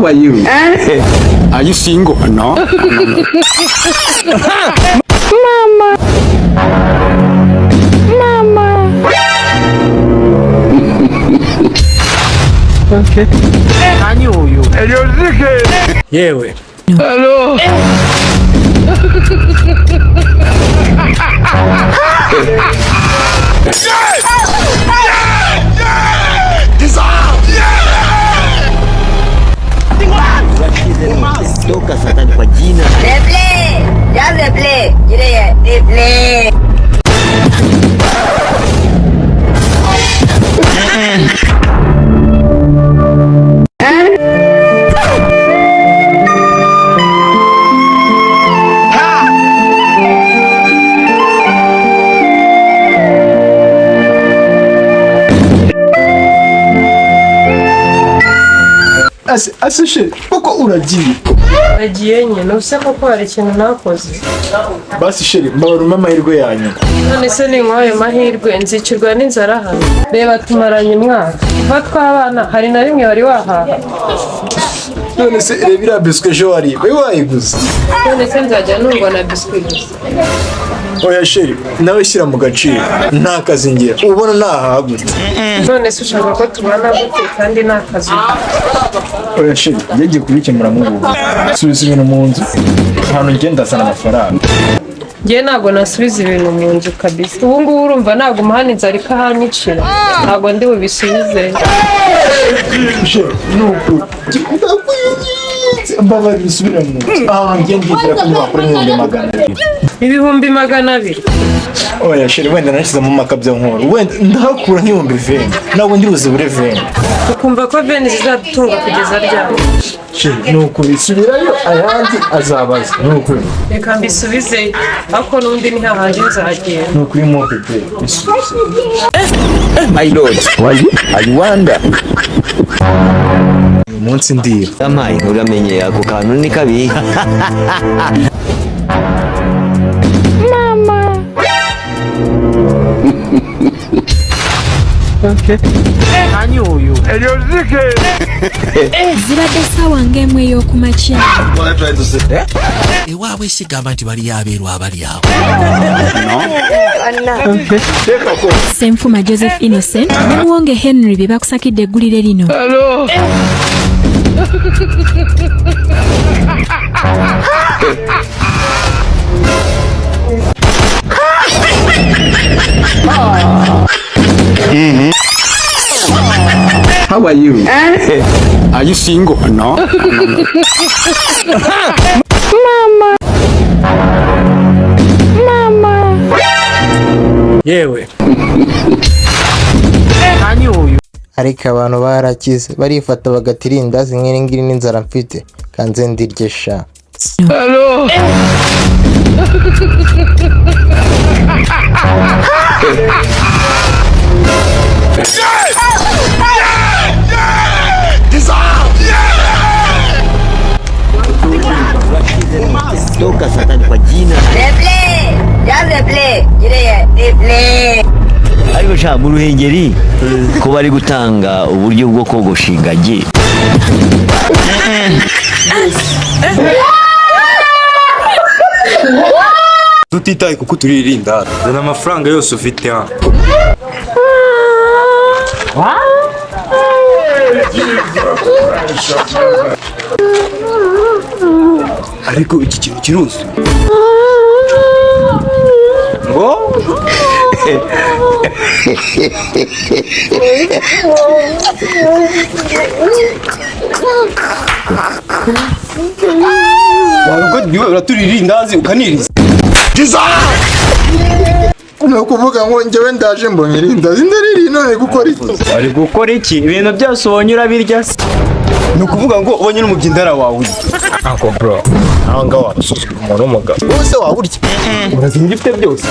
How are you? Are you single? No. Mama. Mama. Okay. Ani uyu. Yewe. Hello. Toka Satani kwa jina. Replay! Ya replay! Yine replay! Ase she koko uragiye? Nagiye nyine, ubuse koko hari ikintu nakoze? Basi chérie, mbabaruma amahirwe yanyu. None se ninywa ayo mahirwe nzicirwa n'inzara hano? Reba tumaranye umwaka kuva twabana, hari na rimwe wari wahaha? None se reba iriya biswi ejo wariye, wari wayiguze? None se nzajya nungwa na biswi gusa? Oya chérie, nawe shyira mu gaciro, nta kazi ngira, ubona nahaha gute? None se ushaka ko tubana gute kandi nta kazi ugira? Oya chérie, yagiye kubikemura muri ubu. Subiza ibintu mu nzu, ahantu ngenda ndazana amafaranga. Njye ntabwo nasubiza ibintu mu nzu kabisa. Ubu ngubu urumva naguma hano inzara ikahanyicira, ntabwo ndi bubisubize. Chérie, ni ukuri ndakwinginze, mbabarira usubire mu nzu. Ahantu ngenda ndizera ko ntiwakora 200,000. 200,000? Oya chérie, wenda nashyizemo amakabya nkuru, wenda ndahakura nk'ibihumbi 20, ntabwo ndi buzibure 20. Ukumva ko veni zizadutunga kugeza ryari? Chérie, ni ukuri subirayo, ayandi azabaza, ni ukuri. Reka mbisubize, ariko n'undi ni hahandi nzagenda. Ni ukuri mo bébé, bisubize. My lord. Why? I wonder. Uyu munsi ndiba. Yampaye uramenye ako kantu ni kabi. Mama. Okay. Ani uyu. Zibadde ssaawa ng'emu ey'okumakya. Ewaabwe sigamba nti baliyo abeeru abali awo. Senfuma Joseph Innocent ne Muwonge Henry be bakusakidde eggulire lino. Hello. How are you? Are you single? No. Mama. Mama. Yewe. Ani uyu. Ariko abantu barakize, barifata bagata irindazi nk'iri ngiri n'inzara mfite, kanze ndirye sha. Hello. Toka Satani kwa jina. Replay! Ya replay! Yine replay! Ariko sha mu Ruhengeri ko bari gutanga uburyo bwo kogosha ingagi. Tutitaye kuko turirinda, zana amafaranga yose ufite hano. Ariko iki kintu kiruzuye ngo warugo uraturira irindazi ukaniriza. Ni ukuvuga ngo njyewe ndaje mbonye irindazi ndaririye, none gukora iki? Uri gukora iki? Ibintu byose ubonye urabirya se? Ni ukuvuga ngo ubonye n'umubyindara wawe urya. Uncle bro, aho ngaho warasuzugura umuntu w'umugabo wose waba urya, urazi ibyo ufite byose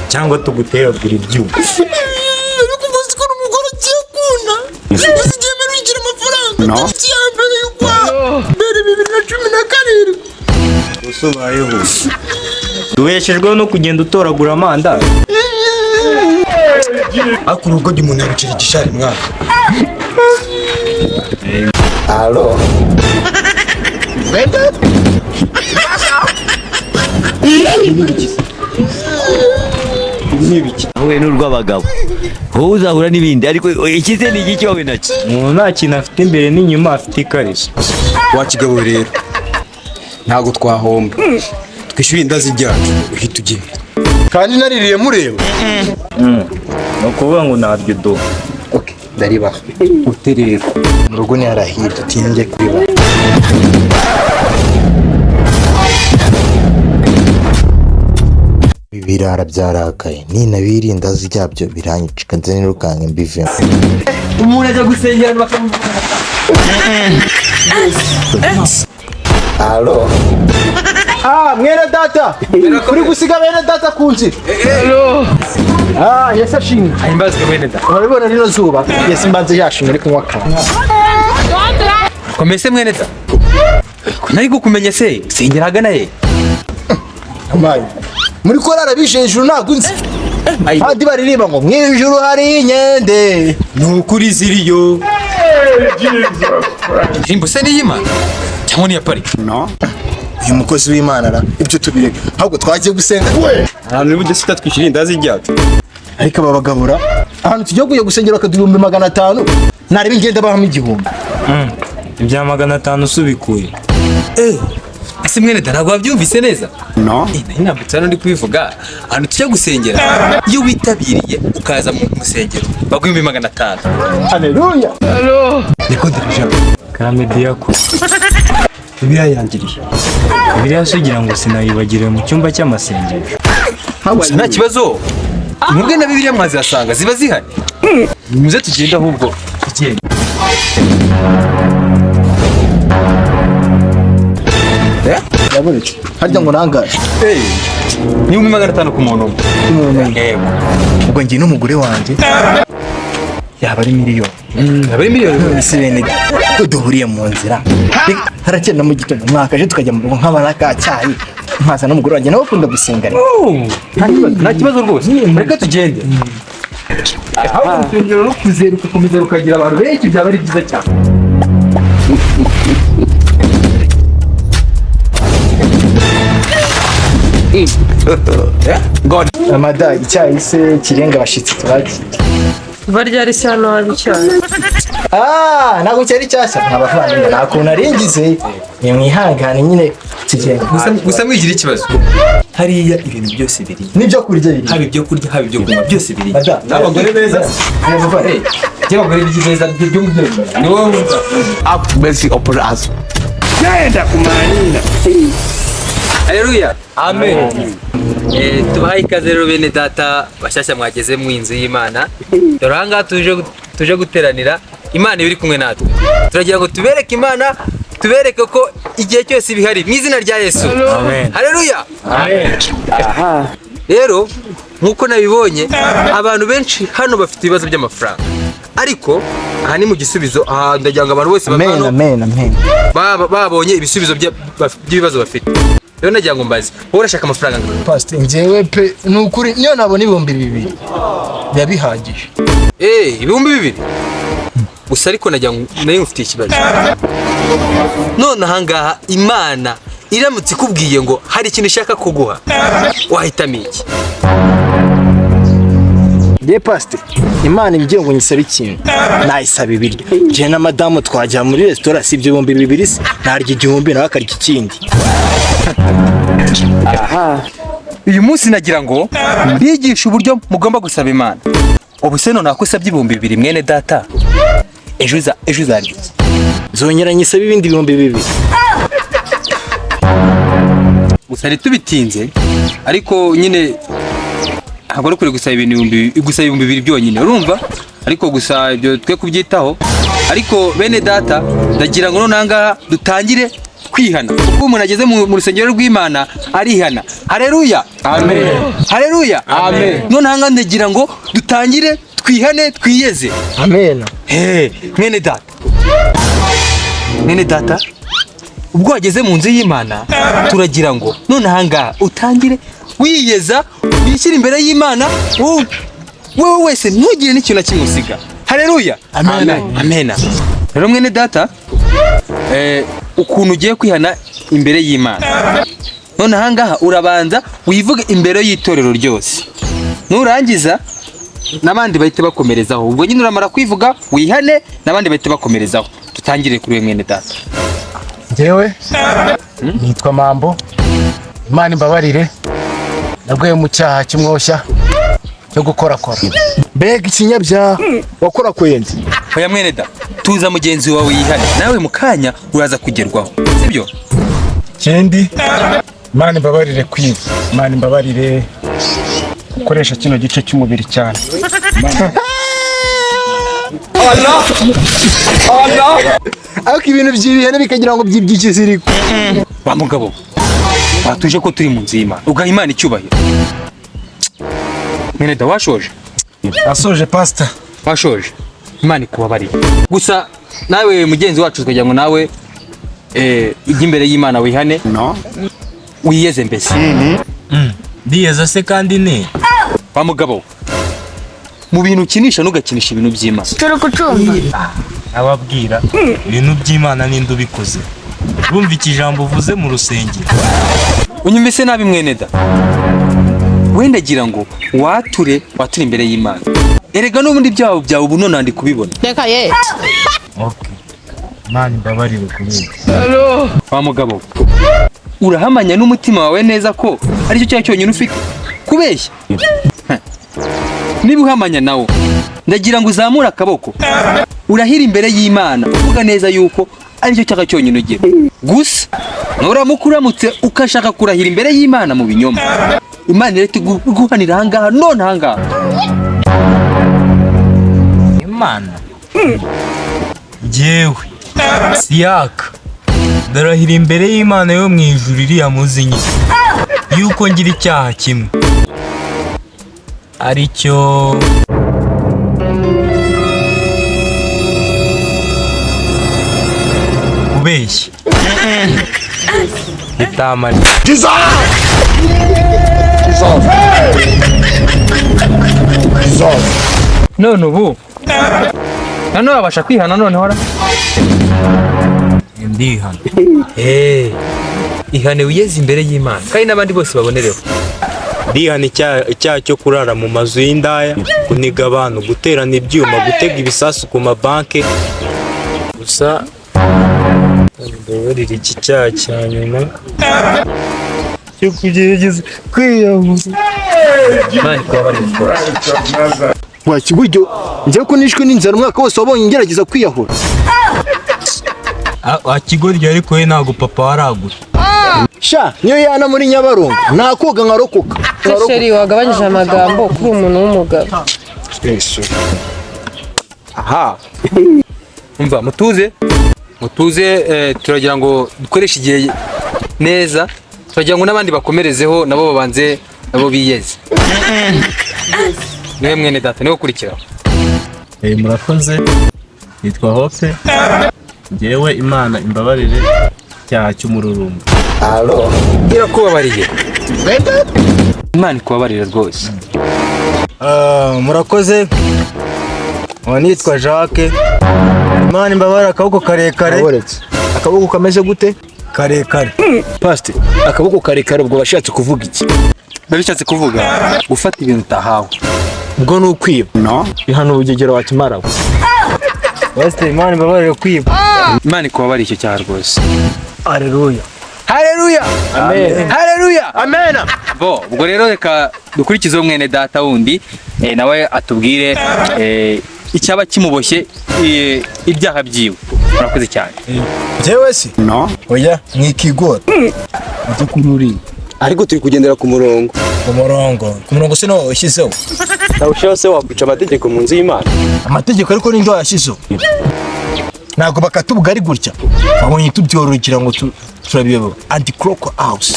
Cyangwa tuguteragura ibyuma. Ariko uzi ko n'umugore ugiye kuna uzi igihe mperukiye amafaranga? No. Tariki ya mbere y'ukwa mbere 2017. Usubayeho. Duheshejweho no kugenda utoragura amandazi. Ariko urugo umuntu yarucira igishari mwana. Alo. Nahuye n'urw'abagabo, wowe uzahura n'ibindi, ariko ikize ni igiki wowe nacyo? Umuntu nta kintu afite imbere n'inyuma, afite ikariso. Wa kigabo rero, ntabwo twahomba, twishyure indazi ryacu uhita ugenda kandi naririye mureba. Ni ukuvuga ngo ntabyo uduha. Okay, ndaribaha Ute rero? Mu rugo ntiharahirya, utinye kuribaha. Ibi birara byarakaye, ninabirindazi ryabyo biranyicika, nze nirukanke mbivemo. Umuntu ajya gusengera bakamuvuga. Alo. Ah, mwene data, uri gusiga bene data ku nzira. Ah, Yesu ashimwe. Ahimbazwe mwene data. Urabibona rino zuba, Yesu mbanze yashimwe ari kunywa akantu. Komese mwene data. Ko nari kukumenya se, sengera ahagana he? Amaye. Muri korara bishe hejuru ntabwo nzi. Handi baririmba ngo mu ijuru hari inkende. Ni ukuri ziriyo. Indirimbo se niy'Imana cyangwa niya parike? Uyu mukozi w'Imana ra, ibyo tubireka. Ahubwo twagiye gusenga. Ahantu uri bujye twishyura indazi ryacu. Ariko aba bagabura, ahantu tugiye kujya gusengera bakaduha 500,000, nareba ingenda bahamo 1000. Ibya 500 usubikuye. Ese mwene data ntabwo wabyumvise neza? No. Nari nambutse hano ndi kubivuga. Ahantu tujya gusengera, iyo witabiriye ukaza mu musengero, baguha 500,000. Haleluya. Niko dirija. Karame diyako. Bibiliya yangiriye. Biriya se ugira ngo sinayibagiriwe mu cyumba cy'amasengesho? Gusa nta kibazo. Mwebwe na Bibiliya mwazihasanga, ziba zihari. Muze tugende ahubwo. Tugende. Yabonetse. Harya ngo nangahe? Ni 500,000 ku muntu umwe. Umuntu. Yego. Ubwo njye n'umugore wanjye yaba ari miliyoni. Aba ari miliyoni. None se bene ko duhuriye mu nzira, harakenda mu gitondo mwakaje tukajya mu rugo nk'abana ka cyayi, nkaza n'umugore wanjye nawe akunda gusenga rero. Nta kibazo rwose. Reka tugende. Ahubwo urusengero rukuze rugakomeza rukagira abantu benshi byaba ari byiza cyane. Amada, icyayi se kirenga abashyitsi turagiye. Barya se hano haba icyayi? Ah, ntabwo cyari cyashya mwa bavandimwe, nta kuntu naringize, ni mwihangane nyine tugenda. Gusa mwigira ikibazo. Hariya ibintu byose biri. N'ibyo kurya biri. Haba ibyo kurya, haba ibyo kunywa, byose biri. Mada, N'abagore beza. Muvandimwe. Jye abagore beza byo mu byo. Ni wowe. Have mercy upon us. Haleluya. Amen. Tubahaye ikaze rero bene data bashyashya mwageze mu inzu y'Imana. Dore aha ngaha tuje guteranira, Imana iba iri kumwe natwe. Turagira ngo tubereke Imana, tubereke ko igihe cyose ibihari mu izina rya Yesu. Amen. Haleluya. Amen. Rero nkuko nabibonye, abantu benshi hano bafite ibibazo by'amafaranga. Ariko aha ni mu gisubizo, aha ndagira ngo abantu bose bava Amen, hano amen, amen. babonye ibisubizo by'ibibazo bafite. Rero nagira ngo mbaze, wowe urashaka amafaranga angana? Pastor, njyewe pe ni ukuri niyo nabona 2000 biba bihagije. 2000? Gusa ariko nagira ngo nayo mfite ikibazo. None ahangaha Imana iramutse ikubwiye ngo hari ikintu ishaka kuguha, wahitamo iki? Ye pastor, Imana imbwiye ngo nyisabe ikintu, nayisaba ibiryo. Njye na madamu twajya muri resitora, si ibyo 2000 se, narya 1000 nawe akarya ikindi. Uyu munsi nagira ngo mbigishe uburyo mugomba gusaba Imana. Ubu se none usabye 2000 mwene data, ejo uzarya iki? Zongera nyisabe ibindi 2000. Gusa ntitubitinze, ariko nyine ntabwo ari kure gusaba ibintu gusaba 2000 byonyine, urumva? Ariko gusa ibyo twe kubyitaho. Ariko bene data ndagira ngo none ahangaha dutangire kwihana, kuko umuntu ageze mu rusengero rw'Imana arihana. Haleluya. Amen. Haleluya. Amen. None ahangaha ndagira ngo dutangire twihane, twiyeze. Amen. Mwene data, mwene data, ubwo wageze mu nzu y'Imana turagira ngo none ahangaha utangire wiyeza, wishyire imbere y'Imana, wowe wese ntugire n'ikintu na kimwe usiga. Haleluya. Amen. Amen. Rero mwene data, Ukuntu ugiye kwihana imbere y'Imana. None ahangaha urabanza wivuge imbere y'itorero ryose, nurangiza n'abandi bahite bakomerezaho. Ubwo nyine uramara kwivuga wihane, n'abandi bahite bakomerezaho. Tutangire kuri we mwene data. Njyewe nitwa Mambo, Imana imbabarire, naguye mu cyaha cy'umwoshya cyo gukorakora. Mbega ikinyabyaha wakorakoye nde? Oya mwene da, tuza mugenzi wawe yihane, nawe mu kanya uraza kugerwaho, sibyo? Ikindi, Imana imbabarire kwiba, Imana imbabarire gukoresha kino gice cy'umubiri cyane. Allah Allah. Ariko ibintu by'ibihene bikagira ngo by'iby'ikiziriko. Wa mugabo watuje ko turi mu nzu y'Imana, ugaha Imana icyubahiro. Mwene da, washoje? Asoje pastor. Washoje, Imana ikubabarire. Gusa nawe mugenzi wacu tukagira ngo nawe ujye imbere y'Imana wihane, wiyeze mbese. Ndiyeza se kandi ne? Wa mugabo, mu bintu ukinisha ntugakinisha ibintu by'Imana. Turi kucumva. Ababwira ibintu by'Imana ninde ubikoze? Urumva ikijambo uvuze mu rusengero. Unyumvise nabi mwene da, wenda gira ngo wature imbere y'Imana. Erega n'ubundi byawe byawe ubu none ndi kubibona. Reka ye. Okay. Imana imbabarire kubera. Wa mugabo, urahamanya n'umutima wawe neza ko aricyo cyaha cyonyine ufite? Kubeshya. Niba uhamanya nawo, ndagira ngo uzamure akaboko urahira imbere y'Imana uvuga neza yuko aricyo cyaha cyonyine ugira. Gusa nuramuka uramutse ukashaka kurahira imbere y'Imana mu binyoma, Imana irahita iguhanira ahangaha none ahangaha. Imana njyewe Siyaka ndarahira imbere y'Imana yo mu ijuru iriya muzi nyine yuko ngira icyaha kimwe aricyo kubeshya. Itamari. None ubu none wabasha kwihana noneho ra? Ndihana. Ihane wiyeze imbere y'Imana kandi n'abandi bose babonereho. Ndihana icyaha cyo kurara mu mazu y'indaya, kuniga abantu, guterana ibyuma, gutega ibisasu ku mabanke. Gusa mbabarire iki cyaha cya nyuma cyo kugerageza kwiyahura. Imana ikubabarire rwose. Wa kiguryo, njyewe ko nishwe n'inzara umwaka wose wabonye ngerageza kwiyahura. Akigoryi ariko we ntago papa waragura. Sha niyo yana muri Nyabarongo nakoga nkarokoka. Chéri, wagabanyije amagambo kuri umuntu w'umugabo. Aha. Umva mutuze. Mutuze, turagira ngo dukoreshe igihe neza, turagira ngo n'abandi bakomerezeho nabo babanze nabo biyeze. Niwe mwene data niwe ukurikira. Murakoze, nitwa Hope. Njyewe Imana imbabarire icyaha cy'umururumba. Alo. Irakubabariye. Imana ikubabarire rwose. Murakoze. Nitwa Jacques. Imana imbabarire akaboko karekare. Akaboko kameze gute? Karekare. Pastor, akaboko karekare ubwo bashatse kuvuga iki? Babishatse kuvuga gufata ibintu utahawe. Ubwo ni ukwiba. Bihano ubugegero wakimara. Pastor, Imana imbabarire kwiba. Imana ikubabarire icyo cyaha rwose. Haleluya. Haleluya. Amen. Haleluya. Amen. Bo, ubwo rero reka dukurikizeho mwene data wundi, nawe atubwire icyaba kimuboshye ibyaha byiwe. Murakoze cyane. Njyewe si? Oya, mwikigora. Ujye kuri uriya. Ariko turi kugendera ku murongo. Ku murongo. Ku murongo se nawo washyizeho. Nawushizeho se wakwica amategeko mu nzu y'Imana? Amategeko ariko ninde wayashyizeho? Ntabwo bakata ubugari gutya. Babonye tubyororokera ngo turabiyobewe. Anti-clock house.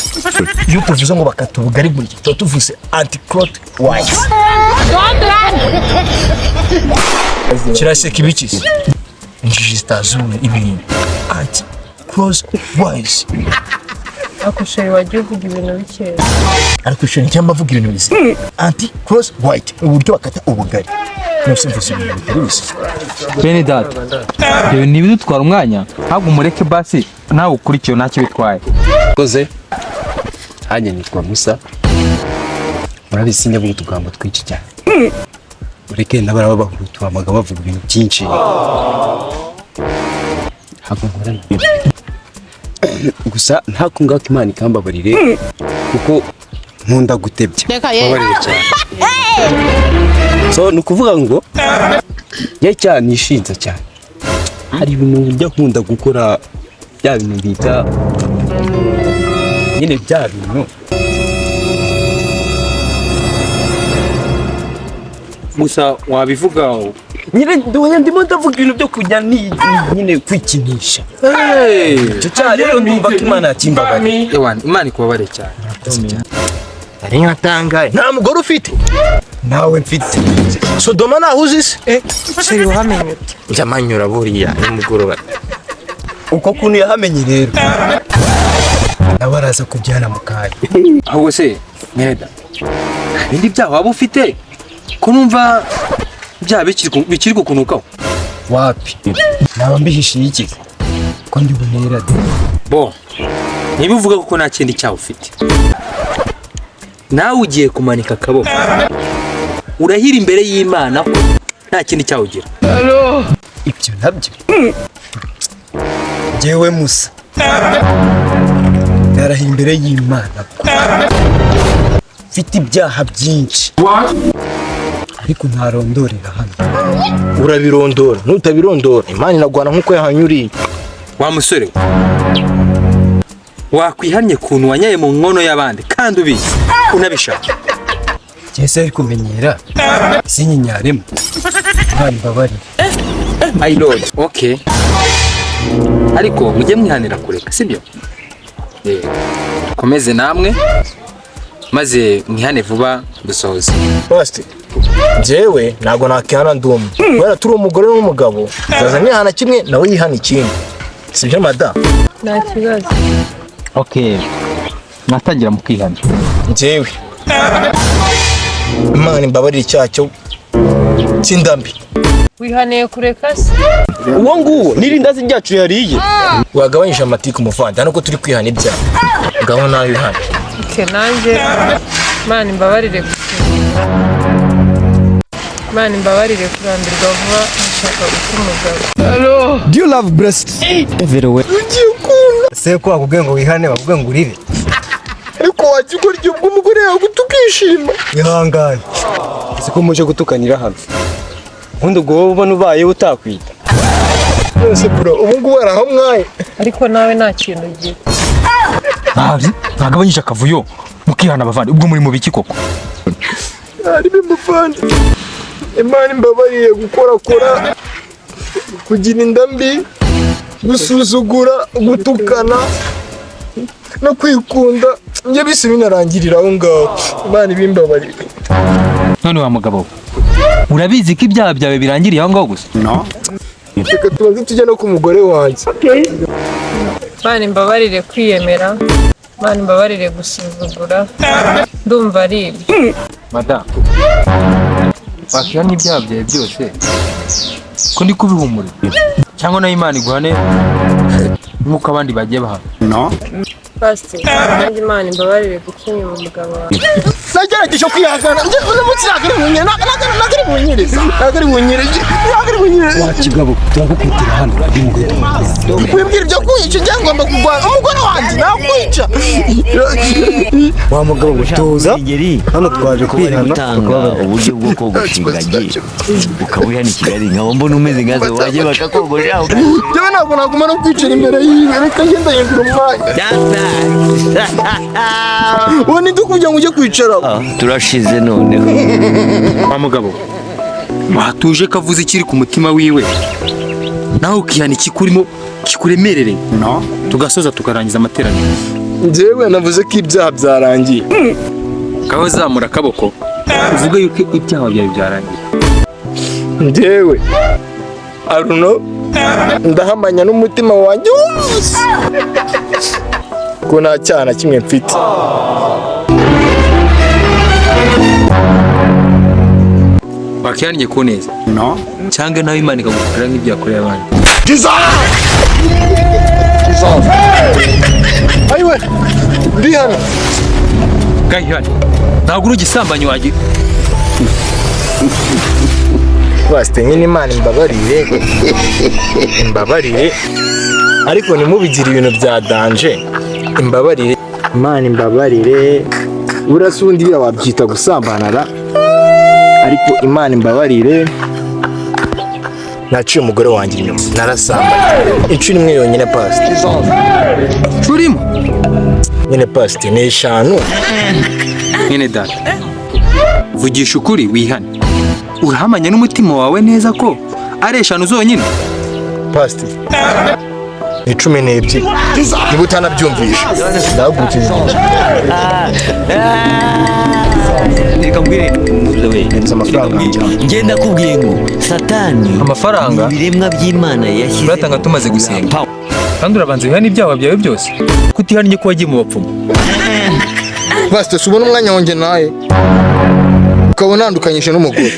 Iyo tuvuze ngo bakata ubugari gutya, tuba tuvuze anti-clock wise. Kiraseka ibiki se? Injiji zitazuye ibintu. Anti-close wise. Ariko chéri wagiye uvuga ibintu bikeya. Ariko chéri njya mbavuga ibintu bizima. Anti-close white. Uburyo bakata ubugari. Nose mvuze ibintu bitari bizima? Bene data, ibyo ntibidutwara umwanya, ntabwo umureke basi nawe ukurikiye, ntacyo bitwaye. Koze hanjye nitwa Musa, murabizi sinjya utugambo twinshi cyane, ureke n'abaraba bahutuhamaga bavuga ibintu byinshi, ntabwo nkorana gusa ntako ngako. Imana ikambabarire kuko nkunda gutebya, babarire cyane. So ni ukuvuga ngo njye cyane nishinza cyane, hari ibintu njya nkunda gukora, bya bintu bita nyine bya bintu. Gusa wabivuga. Nyine ndimo ndavuga ibintu byo kujya nyine kwikinisha. Icyo cyaha rero ndumva ko Imana yakimbabariye. Ewana, Imana ikubabare cyane. Ari nkatangaye, nta mugore ufite? Nawe mfite. Sodoma ntaho uzi se? Chéri, wahamenye ute? Njya manyura buriya nimugoroba. Uko kuntu yahamenye rero nawe araza kubyana mu kanya. Ahubwo se mweda, ibindi byaha waba ufite ko numva byaha bikiri kukunukaho? Wapi, naba mbihishiye iki ko ndi bunera de? Bo niba uvuga ko nta kindi cyaha ufite, nawe ugiye kumanika akaboko urahira imbere y'Imana ko nta kindi cyaha ugira? Ibyo nabyo, njyewe Musa narahiye imbere y'Imana ko mfite ibyaha byinshi, ariko ntarondorera hano. Urabirondora, nutabirondora Imana inagwana nk'uko yahanyuriye. Wa musore we, wakwihannye kuntu wanyaye mu nkono y'abandi kandi ubizi unabishaka? Jese ari kumenyera sinyinyaremo, Imana imbabarire. My lord, okay, ariko mujye mwihanira kureka, sibyo? Dukomeze namwe maze mwihane vuba dusohoze. Pastor, njyewe ntabwo nakihana ndumwe kubera turi umugore n'umugabo. Nzaza nihana kimwe nawe yihana ikindi, sibyo madamu? Nta kibazo. Okay, mwatangira mukihana. Njyewe Imana imbabarire icyaha cyo cy'indambi. Wihaniye kureka se? Uwo nguwo n'irindazi ryacu yariye. Wagabanyije amatiku muvandi, hano ko turi kwihana ibyaha, ngaho nawe wihana. Okay, nanjye Imana imbabarire gusuzugura, Imana imbabarire kurambirwa vuba nshaka guta umugabo. Do you love breast everywhere? Se ko bakubwiye ngo wihane, bakubwiye ngo urire? Ariko wajya ukurya ubwo umugore yaguta ukishima. Ihangane. Ese ko muje gutukanira hano, ubundi ubwo wowe ubona ubaye utakwita? None bro, ubu ngubu araho mwaye. Ariko nawe nta kintu ugira. Mwagabanyije akavuyo mukihana abavandi, ubwo muri mu biki koko? Ari bimuvandi, Imana imbabarire gukorakora, kugira inda mbi, gusuzugura, gutukana no kwikunda. Njye bise binarangirira aho ngaho, Imana ibimbabarire. None wa mugabo we, urabizi ko ibyaha byawe birangiriye aho ngaho gusa? Reka tubanze tujye no ku mugore wanjye. Imana imbabarire kwiyemera, Imana imbabarire gusuzugura, ndumva ari ibyo. Madamu, wakihana ibyaha byawe byose ko ndi kubihumura, cyangwa nayo Imana iguhane nk'uko abandi bagiye bahana? Pastor, nanjye Imana imbabarire guca inyuma umugabo wawe. Nagerageje kwihangana njye uno munsi, ntabwo ari bunyere, ntabwo ari bunyereze, ntabwo ari bunyereze, ntabwo ari bunyereze. Wa kigabo, turagukubitira hano n'umugore. Wibwira ibyo kunyica, njye ngomba kurwana umugore wanjye nakwica. Wa mugabo ngo tuza hano, twaje ko bari kwihana. Gutanga uburyo bwo kogosha ingagi ukaba uri hano i Kigali, nkaba mbona umeze nkazo wajya bakakogosha. Njyewe ntabwo naguma no kwicara imbere yiwe, reka ngenda hindura umwanya. Ubu ni kugira ngo ujye kwicaraho. Turashize noneho. Wa mugabo watuje kavuze ikiri ku mutima wiwe, nawe ukihana ikikurimo kikuremerereye, tugasoza tukarangiza amateraniro. Njyewe navuze ko ibyaha byarangiye. Ngaho zamura akaboko uvuge yuko ibyaha byawe byarangiye. Njyewe Aruno ndahamanya n'umutima wanjye wose ko nta cyaha na kimwe mfite. Wakihannye ku neza No. Cyangwa nawe Imana ikagukorera nk'ibyo yakoreye abandi. Ayiwe, ndi hano. Gahihane, ntabwo uri igisambanyi wagira. Pasite, nyine Imana imbabarire, imbabarire, ariko ntimubigire ibintu bya danger. Imbabarire, Imana imbabarire. Burasa ubundi biriya wabyita gusambanara, ariko Imana imbabarire. Naciye umugore wanjye inyuma, narasambanye inshuro imwe yonyine, pasite. Turimo nyine, pasite, ni 5. Mwene data, vugisha ukuri wihane. Urahamanya n'umutima wawe neza ko ari 5 zonyine? Pasite, ni 12. Niba utanabyumvisha, ndahagurukije. Reka mbwire. Amafaranga yanjye. Ngenda kubwiye ngo Satani Amafaranga ni ibiremwa by'Imana yashyize uratanga tumaze gusenga, kandi urabanza wihane ibyaha byawe byose. Kutihannye ko wagiye mu bapfumu. Pasite, si ubona umwanya wanjye nawe ukaba unandukanyije n'umugore.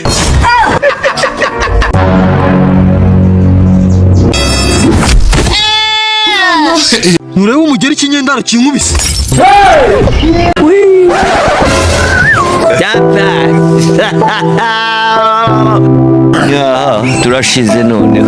Nturebe umugeri ikinyendaro kinkubise. Aha, turashize noneho.